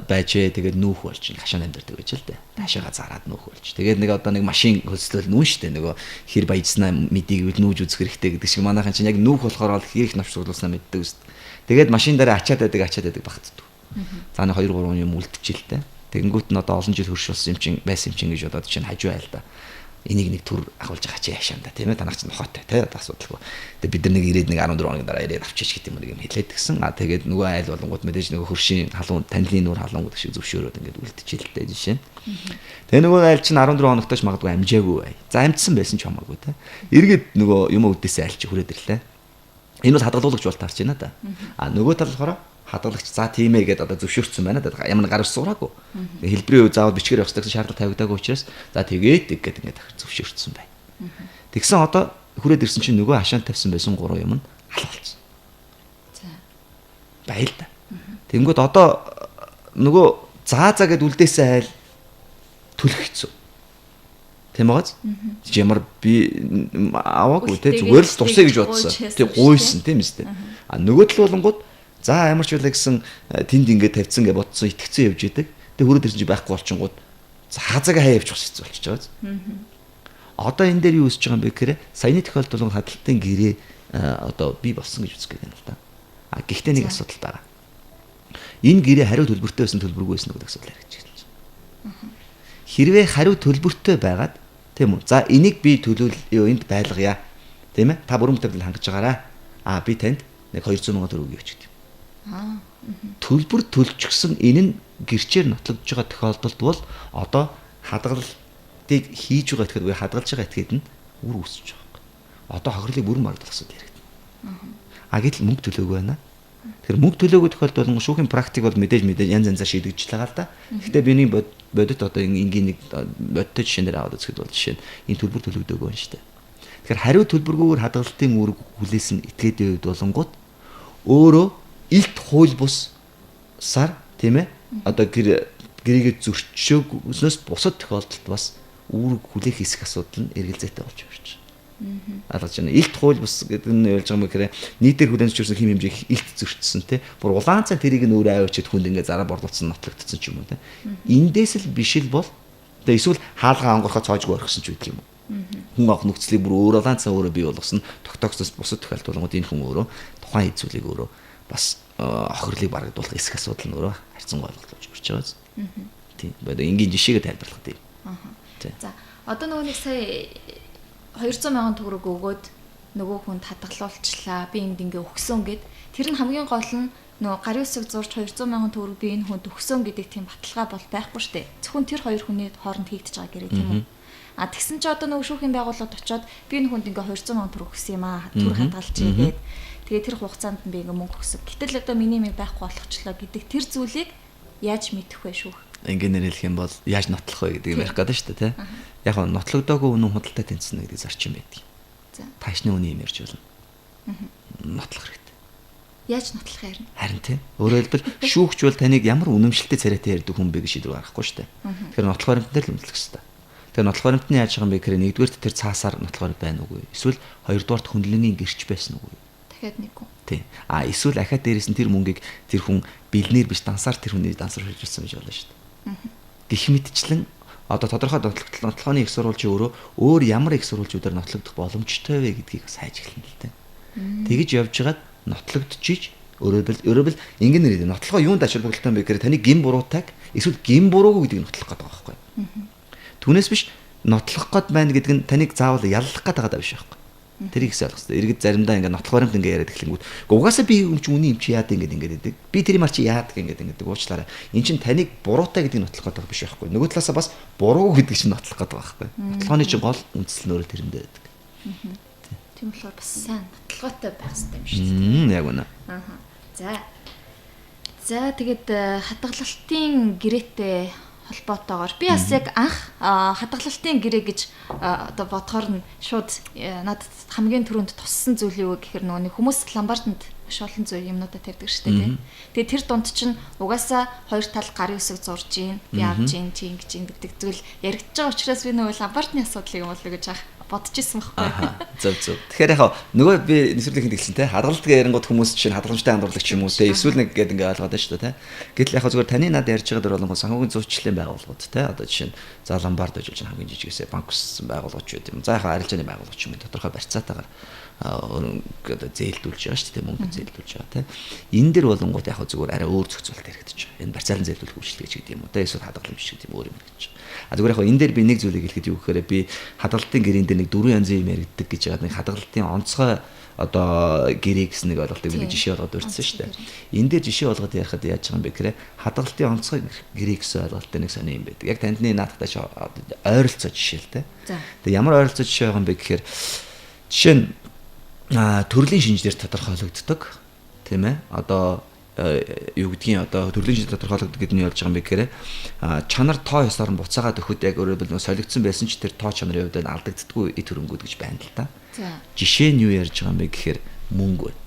байжээ, тэгээд нүүх болж хашаанд амьдардаг гэж л дээ. Хашаага зараад нүүх болж. Тэгээд нэг одоо нэг машин хөлслөл нүүн штэ, нөгөө хэр баяжснаа мэдийг нүүж үзэх хэрэгтэй гэдэг шиг манайхан чинь яг нүүх болохоор л хэр их навч цуглуулснаа мэддэг үст. Тэгээд машин дээр ачаад байдаг багтдаг. За нэг 2 3 юм үлдчихэл дээ. Тэгэнгүүт нь одоо олон жил хөрш болсон юм чинь байсан юм чинь гэж бодоод чинь хажуу айл да. Энийг нэг төр агуулж байгаа чи яашаанда тийм ээ, танах чинь нохойтой тий, одоо асуудалгүй. Тэгээ бид нар нэг ирээд нэг 14 хоногийн дараа ирээд авчиж гэдэг юм нэг юм хэлээд гисэн. А тэгээд нөгөө айл болонгууд мэдээж нөгөө хөршийн халуун танилын нүүр халуун гэдэг шиг зөвшөөрөөд ингээд үлдчихэлтэй жишээ. Тэгээ нөгөө айл чинь 14 хоногтойч магадгүй амжаагүй бай. За амжсан байсан ч хамаагүй тий. Эргээд нөгөө юм өвдөөсөө айл чи хүрээд ирлээ. Энэ бол хадгалуулагч бол таарч байна да. А нөгөө тал болохоор хадгалагч за тийм ээ гэдээ одоо зөвшөөрсөн байна да. Ямар гар сураагүй. Хэлбэрийн үе заавал бичгээр явах гэсэн шаардлага тавигдаагүй учраас за тэгээд гэдэг ингээд зөвшөөрсөн байна. Тэгсэн одоо хүрээд ирсэн чинь нөгөө хашаанд тавьсан байсан гурван юм нь алга болсон. За. Баял да. Тэнгүүд одоо нөгөө заа заа гэд үлдээсэн айл төлөх хэцүү. Тийм байгааз? Чи ямар би аваагүй те, зүгээр л тусъя гэж бодсон. Тэг гуйсан тийм үстэй. А нөгөө тал болонгууд за ямар ч байлаа гэсэн тэнд ингээд тавьсан гэж бодсон, итгэцэн явж идэг. Тэг хүрээд ирсэн чи байхгүй болчингууд за хазаага хаяа явчих хэцүү болчихж байгаа. Одоо энэ дээр юу өсөж байгаа юм бэ гэхээр саяны тохиолдол хадгалтын гэрээ одоо бий болсон гэж үзэх гээд байна л да. А гэхдээ нэг асуудал байгаа. Энэ гэрээ хариу төлбөртэй байсан төлбөргүй байсан гэдэг асуудал яригдж байна. Хэрвээ хариу төлбөртэй байгаад тийм үү? За энийг би төлөөл энд байлгая. Тийм ээ? Та бүрэн бүтээгдэхүүн хангаж байгаарай. А би танд нэг 200 сая төгрөг өгье гэдэг. Төлбөр төлчихсөн энэ нь гэрчээр нотлогдож байгаа тохиолдолд бол одоо хадгалалтыг хийж байгаа этгээд үгүй хадгалж байгаа этгээд нь үр үүсэж байгаа юм. Одоо хохирлыг бүрэн барагдах асуудал яригдана. А гэтэл мөнгө төлөөгүй байна. Тэгэхээр мөнгө төлөөгүй тохиолдолд бол шүүхийн практик бол мэдээж янз янзаар шийдэгдэж байгаа л да. Гэхдээ миний бодит одоо энгийн нэг бодиттой жишээн дээр аваад үзэхэд бол жишээ нь энэ төлбөр төлөгдөөгүй байна шүү дээ. Тэгэхээр хариу төлбөргүйгээр хадгалтын үүрэг хүлээсэн этгээдийн хувьд болонгууд өөрөө илт хууль бус сар тийм ээ одоо гэрээгээ зөрчөөгөөс бусад тохиолдолд бас үүрэг хүлээх хэсэг асуудал нь эргэлзээтэй болж байна. Алгаж байна. Илт хууль бус гэдэг нь ялж байгаа юм гэхээр нийтээр хүлээн зөвшөөрсөн хэм хэмжээ илт зөрчсөн те. Бүр улаан цан тэрийг нь өөрөө авчиад хүнд ингээ зараа борлуулсан нотлогдсон ч юм уу те. Эндээс л биш л бол тэгээ эсвэл хаалгаа онгорхоо цоожгүй орхисон ч байдаг юм уу. Хүн авах нөхцөлийг бүр өөр улаан цан өөрөө бий болгосон. Тогтоогсоос бусад тохиолдол болгоод энэ хүн өөрөө тухайн зүйлийг өөрөө бас хохирлыг барагдуулах эсэх асуудал нь өөрөө харьцангуй ойлголт болж ирж байгаа. Тийм. Энгийн жишээгээ тайлбарлах тийм. За одоо нөгөө нэг сая 200 мянган төгрөг өгөөд нөгөө хүнд хадгалуулчлаа. Би энд ингээ өгсөн гэд. Тэр нь хамгийн гол нь нөгөө гарын үсэг зурж 200 мянган төгрөг би энэ хүнд өгсөн гэдэг тийм баталгаа бол байхгүй штэ. Зөвхөн тэр хоёр хүний хооронд хийгдэж байгаа гэрээ тийм үү? А тэгсэн чи одоо нөгөө шүүхийн байгууллагад очиод би энэ хүнд ингээ 200 мянган төгрөг өгсөн юм аа. Түр хадгалчихъя гэд. Тэгээ тэр хугацаанд нь би ингээ мөнгө өгсөн. Гэтэл одоо миний мэг байхгүй болгочлоо гэдэг тэр зүйлийг яаж мэдэх вэ шүүх? Ингээр хэлэх юм бол яаж нотлох вэ гэдэг юм ярих гэдэг шүү дээ, тий. Яг нь нотлогдоогүй үнэн худалтай тэнцэнэ гэдэг зарчим байдаг. За. Таашны үний юм ярьж болно. Нотлох хэрэгтэй. Яаж нотлох юм? Харин тий. Өөрөөр хэлбэл шүүгч бол таныг ямар үнэмшилтэй царайтай ярьдаг хүн бэ гэж шийдвэр гаргахгүй шүү дээ. Тэгэхээр нотлох баримт дээр л үнэлэх хэрэгтэй. Тэгэхээр нотлох баримт нь яаж байгаа юм бэ гэхээр нэгдүгээрт тэр цаасаар нотлох баримт байна уугүй. Эсвэл хоёрдугаарт хөндлөнгийн гэрч байсан уугүй. Дахиад нэг үү. Тий. А эсвэл ахаад дээрээс нь тэр мөнгийг тэр хүн бэлнээр биш дансаар тэр хүний дансаар хэрэгжүүлсэн гэж болно шүү дээ. Гэх мэтчлэн одоо тодорхой нотлохооны их сурвалжийн өөрөө өөр ямар их сурвалжуудаар нотлогдох боломжтой вэ гэдгийг бас хайж эхэлнэ л дээ. Тэгэж явж байгаад нотлогдчихиж өөрөөр ингэн нэр нотлохоо юунд ач холбогдолтой юм бэ гэхээр таны гин буруутайг эсвэл гин буруугүй гэдгийг нотлох гэдэг байгаа байхгүй. Түүнээс биш нотлох гээд байна гэдэг нь таныг заавал яллах гээд байгаа биш байхгүй. Тэрийг их ойлгох хэрэгтэй. Иргэд заримдаа ингээ нотлох баримт ингээ яриад эхлэнгүүт угаасаа би юм чи үний юм чи яад ингээд ингээд байдаг. Би тэр юмар чи яадаг ингээд ингээд уучлаарай. Эн чин таныг буруутай гэдгийг нотлох гэдэг биш байхгүй. Нөгөө талаасаа бас буруу гэдэг чинь нотлох гэдэг байхгүй. Нотлохооны чинь гол үндсэл нь өөрөө тэрэндээ байдаг. Тийм болохоор бас сайн нотлогоотой байх хэрэгтэй юм шүү дээ. Яг үнэ. За. За тэгээд хадгалалтын гэрээтэй холбоотойгоор би бас яг анх хадгалалтын гэрээ гэж одоо бодохоор нь шууд надад хамгийн түрүүнд туссан зүйл юу гэхээр нөгөө нэг хүмүүс ломбарданд маш олон зүйл юмнуудаа тавьдаг шүү дээ, тий. Тэгээ тэр дунд чинь угаасаа хоёр тал гарын үсэг зурж гин, би авч гин, чи ингэж гин гэдэг зүйл яригдж байгаа учраас би нөгөө ломбардны асуудлыг юм болоо гэж ах бодож исэн байхгүй. Зөв зөв. Тэгэхээр яг нөгөө би нэвтрүүлгийн хэлсэн те, хадгалалт ярингууд хүмүүс чинь хадгаламжтай хандуурлаг ч юм уу те, эсвэл нэг гээд ингээ ойлгоод байна шүү дээ те. Гэтэл яг зүгээр таны над ярьж байгаа дэр болонгоо санхүүгийн зүйчлийн байгууллагууд те, одоо жишээ нь за ломбард ажиллаж хамгийн жижигсээ банк өссөн байгууллагч байд юм. За яг арилжааны байгууллагч юм, тодорхой барьцаатаагаар одоо зээлдүүлж байгаа шүү дээ, мөнгө зээлдүүлж байгаа те. Энэ дэр болонгууд яг зүгээр арай өөр зохицуулалт яригдчих байгаа. Энэ барьцаалан зээлдүүлэх үйлчлэг гэдэг юм уу те, эсвэл хадгаламж гэдэг юм өөр юм гэж. А зүгээр яг энэ дээр би нэг зүйлийг хэлэхэд юу гэхээр би хадгалтын гэрээн дээр нэг дөрвөн янзын юм яригддаг гэж байгаа. Нэг хадгалтын онцгой одоо гэрээ гэсэн нэг ойлголтыг би жишээ болгоод өртсөн шүү дээ. Энэ дээр жишээ болгоод ярихад яаж байгаа юм бэ гэхээр хадгалтын онцгой гэрээ гэсэн ойлголттой нэг сони юм байдаг. Яг тандны наадахтай ойролцоо жишээ л те. Тэгээ ямар ойролцоо жишээ байгаа юм бэ гэхээр жишээ нь төрлийн шинж дээр тодорхойлогддог, тийм ээ. Одоо юу гэдгийг одоо төрлийн шинж тодорхойлогддог гэдэг нь юу болж байгаа юм бэ гэхээр чанар тоо ёсоор нь буцаагаад өгөхөд яг өөрөөр хэлбэл солигдсон байсан ч тэр тоо чанарын хувьд алдагддаггүй эд хөрөнгүүд гэж байна л да. Жишээ нь юу ярьж байгаа юм бэ гэхээр мөнгө байна.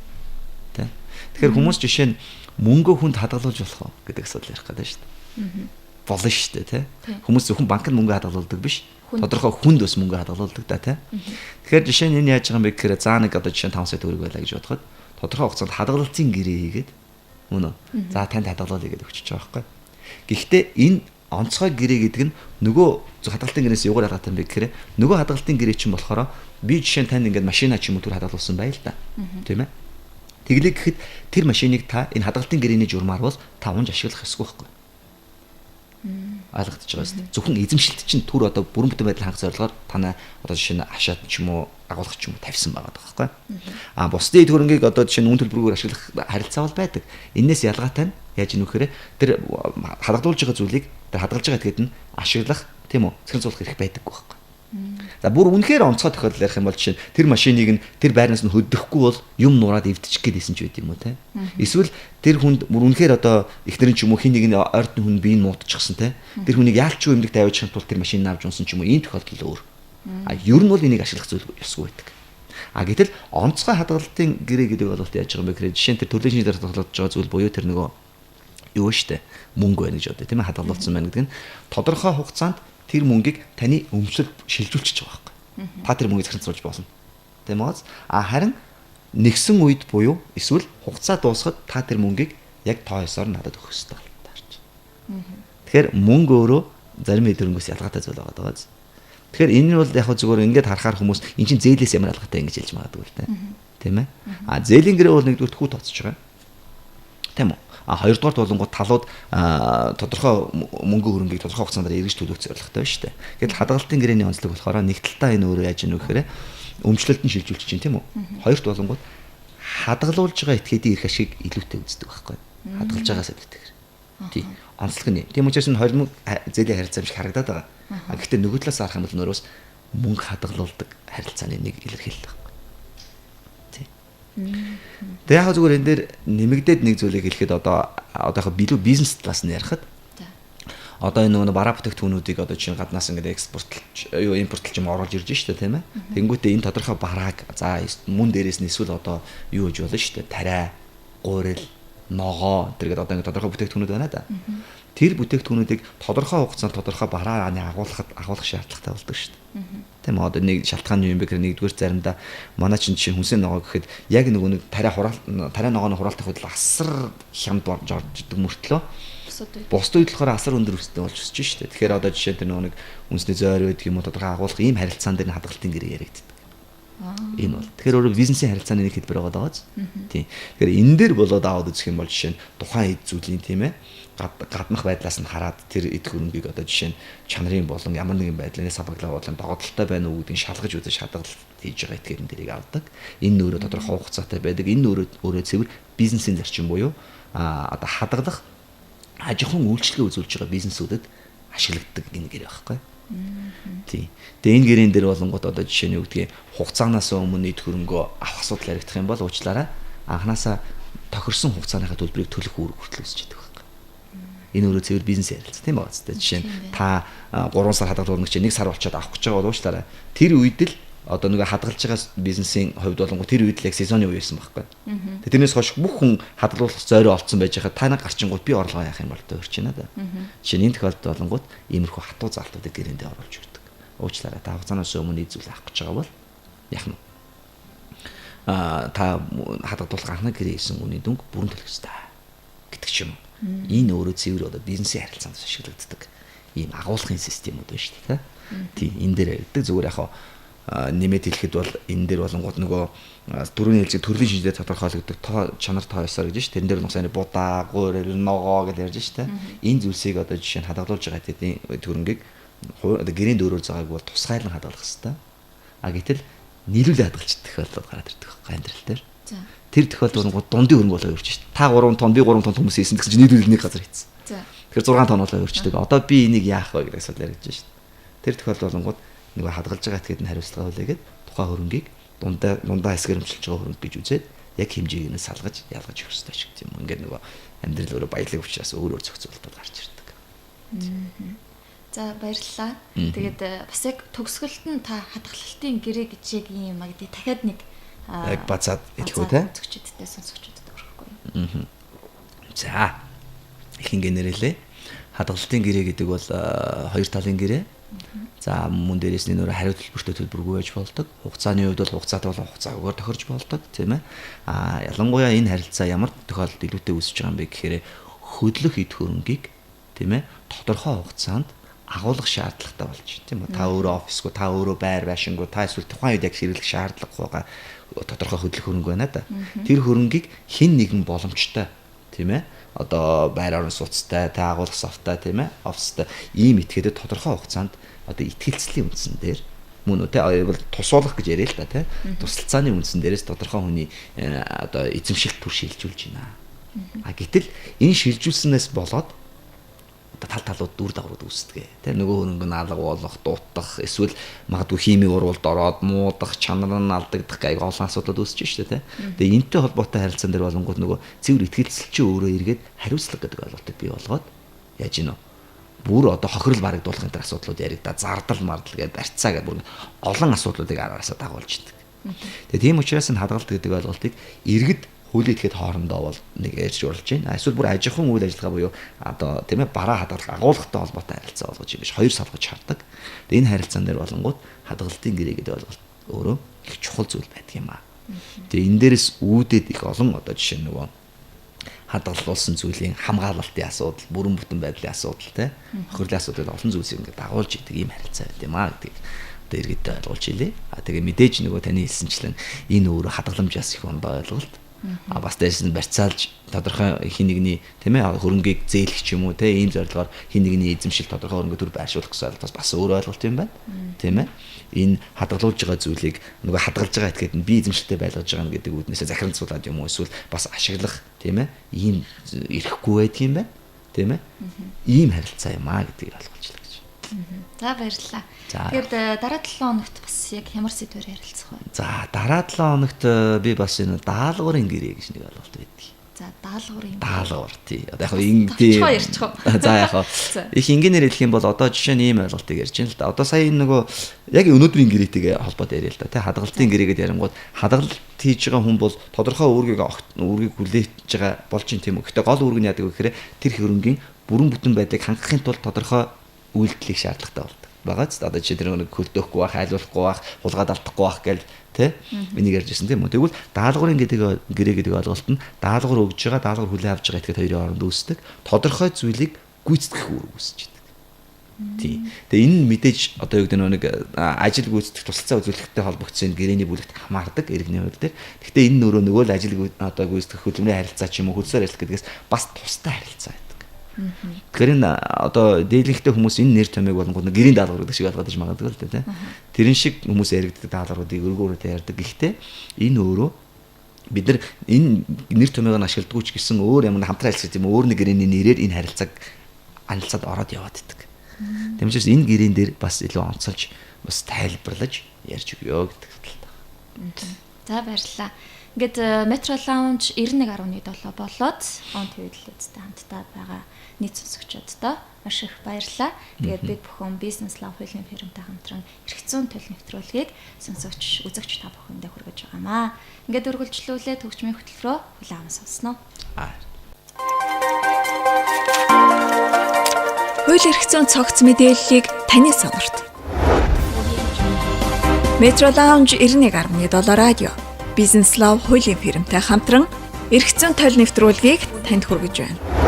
Тэ? Тэгэхээр хүмүүс жишээ нь мөнгөө хүнд хадгалуулж болох уу гэдэг асуудал ярих гэдэг шүү дээ. Болно шүү дээ, тэ? Хүмүүс зөвхөн банкнд мөнгө хадгалуулдаг биш. Тодорхой хүнд бас мөнгө хадгалуулдаг да, тэ? Тэгэхээр жишээ нь энэ яаж байгаа юм бэ гэхээр за нэг одоо жишээ нь 5 сая төгрөг байлаа гэж бодоход тодорхой хугацаанд хадгалалтын гэрээ хийгээд мөн үү? За танд хадгалуулъя гэдээ өгчөж байгаа байхгүй. Гэхдээ энэ онцгой гэрээ гэдэг нь нөгөө хадгалтын гэрээс юугаар ялгаатай юм бэ гэхээр нөгөө хадгалтын гэрээ чинь болохоор би жишээ нь танд ингээд машина ч юм уу төр хадгалуулсан байл та. Тийм ээ? Тэглээ гэхэд тэр машиныг та энэ хадгалтын гэрээний журмаар бол та унж ашиглах ёсгүй байхгүй. Ойлгогдож байгаа юм. Зөвхөн эзэмшилт чинь түр одоо бүрэн бүтэн байдал хангах зорилгоор танай одоо жишээ нь хашаад ч юм уу агуулгах ч юм уу тавьсан байгаа байхгүй. А бусдын эд хөрөнгийг одоо жишээ нь үн төлбөрөөр ашиглах харилцаа бол байдаг. Энээс ялгаатай нь яаж ийм вэхээр тэр хадгалуулж байгаа зүйлийг тэр хадгалж байгаа этгээд нь ашиглах, тийм үү, цэцэн зулах эрх байдаггүй байхгүй. За бүр үнэхээр онцгой тохиолдол ярих юм бол жишээ нь тэр машиныг нь тэр байрнаас нь хөдөхгүй бол юм нураад эвдчих гээд исэн ч байд юм уу те. Эсвэл тэр хүнд бүр үнэхээр одоо эхнэр нь ч юм уу хин нэг нь ойртон хүн бие нь муудчихсан те. Тэр хүнийг яалч юм эмнэлэг тавиучих тул тэр машиныг авч унсан ч юм уу, ийм тохиолдол өөр. А ер нь бол энийг ашиглах зүйл ёсгүй байдаг. А гэтэл онцгой хадгалтын гэрээ гэдэг бол яаж байгаа юм бэ гэхээр жишээ нь тэр төрлийн шинж дээр тогтолцож байгаа зүйл буюу тэр нөгөө юу штэ мөнгө байна гэж бодъё тийм ээ, хадгалуулсан байна гэдэг нь тодорхой хугацаанд тэр мөнгийг таны өмчлөл шилжүүлчихэж байгаа байхгүй. Та тэр мөнгийг захирцуулж болно. Тийм үү? А харин нэгсэн үед буюу эсвэл хугацаа дуусахад та тэр мөнгийг яг тоо ёсоор надад өгөх ёстой таарч. Тэгэхээр мөнгө өөрөө зарим эд хөрөнгөөс ялгаатай зүйл байгаа даа. Тэгэхээр энэ нь бол яг зүгээр ингээд харахаар хүмүүс эн чинь зээлээс ямар ялгаатай ингэж хэлж магадгүй л дээ. Тийм ээ? А зээлийн гэрээ бол нэгдүгээр хүү тооцож байгаа. Тийм үү? А хоёрдугаар тулангууд талууд тодорхой мөнгө хөрөнгийг тодорхой хугацаанд эргэж төлөх зорилготой байна шүү дээ. Гэтэл хадгалтын гэрээний онцлог болохоор нэг талдаа энэ өөрөө яаж ийнө гэхээр өмчлөлт нь шилжүүлж чинь, тийм үү? Хоёрт болонгууд хадгалуулж байгаа этгээдийн эрх ашиг илүүтэй үздэг байхгүй. Хадгалж байгаас илүүтэйгээр. Тий. Онцлог нь. Тийм учраас энэ хоёр зээлийн харилцаа юм шиг харагдаад байгаа. А гэхдээ нөгөө талаас харах юм бол нөрөөс мөнгө хадгалуулдаг харилцааны нэг илэрхийлэл байна. Тэгээ яг зүгээр энэ дээр нэмэгдээд нэг зүйлийг хэлэхэд одоо яг билүү бизнес талаас нь ярихад одоо энэ нөгөө бараа бүтээгдэхүүнүүдийг одоо чинь гаднаас ингээд экспортлж юу импортлж юм оруулж ирж штэ, тийм ээ. Тэнгүүтээ энэ тодорхой барааг за мөн дээрээс нь эсвэл одоо юу гэж болно штэ, тариа, гурил, ногоо тэргээд одоо ингээд тодорхой бүтээгдэхүүнүүд байна да. Тэр бүтээгдэхүүнүүдийг тодорхой хугацаанд тодорхой барааны агуулах шаардлагатай болдог шүү дээ. Тийм үү? Одоо нэг шалтгаан нь юу юм бэ гэхээр нэгдүгээр заримдаа манай чинь жишээ хүнсэн ногоо гэхэд яг нөгөө нэг тариа хураал тариа ногооны хураалтах үед асар хямд орж идэг мөртлөө бусд үед болохоор асар өндөр өсөлттэй болж өсөж шүү дээ. Тэгэхээр одоо жишээ нь тэр нөгөө нэг үндэсний зойр байдаг юм уу тодорхой агуулах ийм харилцаан дээр хадгалтын гэрээ яригддаг. Энэ бол тэгэхээр өөрөө бизнесийн харилцааны нэг хэлбэр байгаа даа. Тийм. Тэгэхээр энэ дээр болоод аваад үзэх юм бол жишээ нь тухайн эд зүйлийн, тийм ээ, гаднах байдлаас нь хараад тэр эд хөрөнгийг одоо жишээ нь чанарын болон ямар нэгэн байдлын сабаглаа болон догодолтой байна уу гэдгийг шалгаж үзэж хадгалалт хийж байгаа этгээдэн дэрийг авдаг. Энэ нөөрэ тодорхой хугацаатай байдаг. Энэ нөөрэ өөрөө цэвэр бизнесийн зарчим буюу одоо хадгалах аж ахуйн үйлчилгээ үзүүлж байгаа бизнесүүдэд ашиглагддаг энэ гэрээ байхгүй. Тийм. Тэгээ энэ гэрээн дээр болонгот одоо жишээ нь юу гэдгийг хугацаанаас өмнө эд хөрөнгөө авах асуудал яригдах юм бол уучлаарай, анханасаа тохирсон хугацааныхаа төлбөрийг төлөх үүрэг хүртэл үүсэж байдаг байхгүй. Энэ өөрөө цэвэр бизнес ярилцаа, тийм байгаа зү. Жишээ нь та 3 сар хадгалуулна гэж 1 сар болчоод авах гэж байгаа бол уучлаарай, тэр үед л Одоо нөгөө хадгалж байгаа бизнесийн хувьд болонгоо тэр үед л яг сезоны үе байсан байхгүй. Тэгээ тэрнээс хойш бүх хүн хадгалуулах зойроо олцсон байж байхад та нар гарчингууд би орлогоо яах юм бол тоо өрч байна да. Жишээ нь энэ тохиолдолд болонгууд иймэрхүү хатуу залтуудыг гэрээндээ оруулж өгдөг. Уучлаарай, та хугацаанаас өмнө зүйл авах гэж байгаа бол яах нь? Та хадгалуулах анхны гэрээ хийсэн үний дүнг бүрэн төлөх ёстой гэдэг ч юм. Энэ өөрөө цэвэр одоо бизнесийн харилцаанд ашиглагддаг ийм агуулгын системүүд байна шүү дээ. Тийм, энэ дээр яригддаг. Зүгээр яг нэмээд хэлэхэд бол энэ дээр болонгууд нөгөө дөрөвний хэлцэг төрлийн шинжлэлээр тодорхойлогддог тоо чанар тоо ёсоор гэж ш. Тэрэн дээр нэг будаа, гуурэл, ногоо гэж ярьж ш. Энэ зүйлсийг одоо жишээ нь хадгалуулж байгаа тэдний төрөнгийг одоо гэрээнд өөрөөр заагааг бол тусгайлан хадгалах хэвээр. А гэтэл нийлүүлээ хадгалчих тохиолдол гараад ирдэг байхгүй амьдрал дээр. Тэр тохиолдолд болонгууд дундын хөрөнгө болоо өрч ш. Та 3 тонн, би 3 тонн хүмүүс хийсэн гэсэн чинь нийлүүлэл нэг газар хийсэн. Тэгэхээр 6 тонн болоо өрчдөг. Одоо би энийг яах вэ гэдэг асуудал яригдж ш. Тэр тохиолдол болонгууд нөгөө хадгалж байгаа этгээд нь хариуцлага хүлээгээд тухайн хөрөнгийг дундаа хэсгээр өмчлөж байгаа хөрөнгө гэж үзээд яг хэмжээг нь салгаж ялгаж өгөх ёстой ч гэдэг юм. Ингээд нөгөө амьдрал өөрөө баялаг учраас өөр өөр зохицуултууд гарч ирдэг. За, баярлалаа. Тэгээд бас яг төгсгөлд нь та хадгалалтын гэрээ гэж яг юм а гэдэг дахиад нэг яг бацаад хэлэх үү те? Үзэгчдтэй, сонсогчдод өргөхгүй. За, их ингэ нэрэлээ. Хадгалалтын гэрээ гэдэг бол хоёр талын гэрээ. За, мөн дээрээс нь нөр хариу төлбөртэй төлбөргүй байж болдог. Хугацааны хувьд бол хугацаатай болон хугацаагүйгээр тохирж болдог, тийм ээ. А ялангуяа энэ харилцаа ямар тохиолдолд илүүтэй үүсэж байгаа юм бэ гэхээр хөдлөх эд хөрөнгийг, тийм ээ, тодорхой хугацаанд агуулгах шаардлагатай болж, тийм үү. Та өөрөө офисгүй, та өөрөө байр байшингүй, та эсвэл тухайн үед яг хэрэглэх шаардлагагүй байгаа тодорхой хөдлөх хөрөнгө байна да. Тэр хөрөнгийг хэн нэгэн боломжтой, тийм ээ, одоо байр орон сууцтай, та агуулгах софттай, тийм ээ, офистай ийм этгээдэд тодорхой хугацаанд одоо итгэлцлийн үндсэн дээр мөн үү те бол тусуулах гэж яриа л та те тусалцааны үндсэн дээрээс тодорхой хүний одоо эзэмшилт төр шилжүүлж байна. А гэтэл энэ шилжүүлснээс болоод одоо тал талууд дүр дагаврууд үүсдэг те нөгөө хөрөнгө нь алга болох, дуутах, эсвэл магадгүй химийн урвалд ороод муудах, чанар нь алдагдах гайг олон асуудлууд үүсэж штэ те. Тэгээ энэтэй холбоотой харилцаан дээр болонгууд нөгөө цэвэр итгэлцэл чи өөрөө эргээд хариуцлага гэдэг ойлголтыг бий болгоод яаж гинөө бүр одоо хохирол барагдуулах энэ асуудлууд яригдаа, зардал мардал гэдэг барьцаа гэдэг бүр олон асуудлуудыг араасаа дагуулж идэг. Тэгээ тийм учраас энэ хадгалт гэдэг ойлголтыг иргэд хуулийн этгээд хоорондоо бол нэг ярьж болж байна. Эсвэл бүр аж ахуйн үйл ажиллагаа буюу одоо тийм ээ бараа хадгалах агуулгатай холбоотой харилцаа болгож ингэж хоёр салгаж хардаг. Тэгээ энэ харилцаан дээр болонгууд хадгалтын гэрээ гэдэг ойлголт өөрөө их чухал зүйл байдаг юм аа. Тэгээ энэ дээрээс үүдээд их олон одоо жишээ нөгөө хадгалуулсан зүйлийн хамгаалалтын асуудал, бүрэн бүтэн байдлын асуудал те хохирлын асуудал олон зүйлсийг ингээд дагуулж идэг ийм харилцаа байд юм аа гэдгийг одоо иргэдэд ойлгуулж илээ. А тэгээ мэдээж нөгөө таны хэлсэнчлэн энэ өөрөө хадгаламжаас их ондоо ойлголт. А бас дээрэс нь барьцаалж тодорхой хин нэгний тийм ээ хөрөнгийг зээлэх ч юм уу те ийм зорилгоор хин нэгний эзэмшил тодорхой хөрөнгө төр байршуулах гэсэн ойлголт бас өөр ойлголт юм байна. Тийм ээ. Энэ хадгалуулж байгаа зүйлийг нөгөө хадгалж байгаа этгээд нь би эзэмшилтэй байлгаж байгаа гэдэг үүднээсээ захирамцуулаад юм уу эсвэл бас ашиглах тийм ээ ийм ирэхгүй байдаг юм байна. Тийм ээ. Ийм харилцаа юм аа гэдгийг ойлгуулж. За, баярлалаа. Тэгэхээр дараа 7 хоногт бас яг ямар сэдвээр ярилцах вэ? За, дараа 7 хоногт би бас энэ даалгаврын гэрээ гэж нэг ойлголт байдаг. За, даалгаврын даалгавар тий. Одоо яг ингэ тий. За, яг их ингээнээр хэлэх юм бол одоо жишээ нь ийм ойлголтыг ярьж байна л да. Одоо сая энэ нөгөө яг өнөөдрийн гэрээтэйгээ холбоотой яриа л да. Тий, хадгалтын гэрээгээд ярингууд хадгалт хийж байгаа хүн бол тодорхой үүргийг хүлээж байгаа болж юм тийм үү. Гэхдээ гол үүрэг нь яадаг вэ гэхээр тэр хөрөнгийн бүрэн бүтэн байдлыг хангахын тулд тодорхой үйлдэлийг шаардлагатай болдог. Байгаа ч одоо жишээ тэр нэг хөлдөөхгүй байх, айлуулахгүй байх, хулгайд алдахгүй байх гэл тэ энийг ярьж ирсэн тийм үү. Тэгвэл даалгаврын гэдэг гэрээ гэдэг ойлголт нь даалгавар өгж байгаа, даалгавар хүлээн авч байгаа этгээд хоёрын хооронд үүсдэг. Тодорхой зүйлийг гүйцэтгэх үүрэг үүсэж идэг. Тий. Тэгээ энэ нь мэдээж одоо юу гэдэг нэг ажил гүйцэтгэх тусалцаа үзүүлэхтэй холбогдсон гэрээний бүлэгт хамаардаг иргэний хууль дээр. Гэхдээ энэ нь өөрөө нөгөө л ажил одоо гүйцэтгэх хөдөлмөрийн харилцаа ч юм уу хөлсөөр ажиллах гэдгээс бас тустай харилцаа байдаг. Тэгэхээр энэ одоо дийлэнхтэй хүмүүс энэ нэр томьёог болонгууд гэрийн даалгавар гэдэг шиг ойлгоод иж магадгүй л дээ, тийм. Тэрэн шиг хүмүүс яригддаг даалгавруудыг өргөөрөө ярьдаг. Гэхдээ энэ өөрөө бид нар энэ нэр томьёог нь ашигладаггүй ч гэсэн өөр ямар хамтран ажиллах юм өөр нэг гэрээний нэрээр энэ харилцааг харилцаад ороод яваад идэг. Тийм учраас энэ гэрээн дээр бас илүү онцолж бас тайлбарлаж ярьж өгөө гэдэг талтай. За, баярлалаа. Ингээд Metro Lounge 91.7 болоод On TV төлөөдтэй хамтдаа байгаа нийт сонсогчдод маш их баярлалаа. Тэгээд бид бүхэн Business Love хуулийн фирмтэй хамтран эрх зүйн төл нэвтрүүлгийг сонсогч, үзэгч та бүхэндээ хүргэж байгаамаа. Ингээд үргэлжлүүлээ төгжмийн хөтөлбөрөөр хүлээн аван сонсноо. Хууль эрх зүйн цогц мэдээллийг таны сонорт. Metro Lounge 91.7 радио Business Love хуулийн фирмтэй хамтран эрх зүйн толь нэвтрүүлгийг танд хүргэж байна.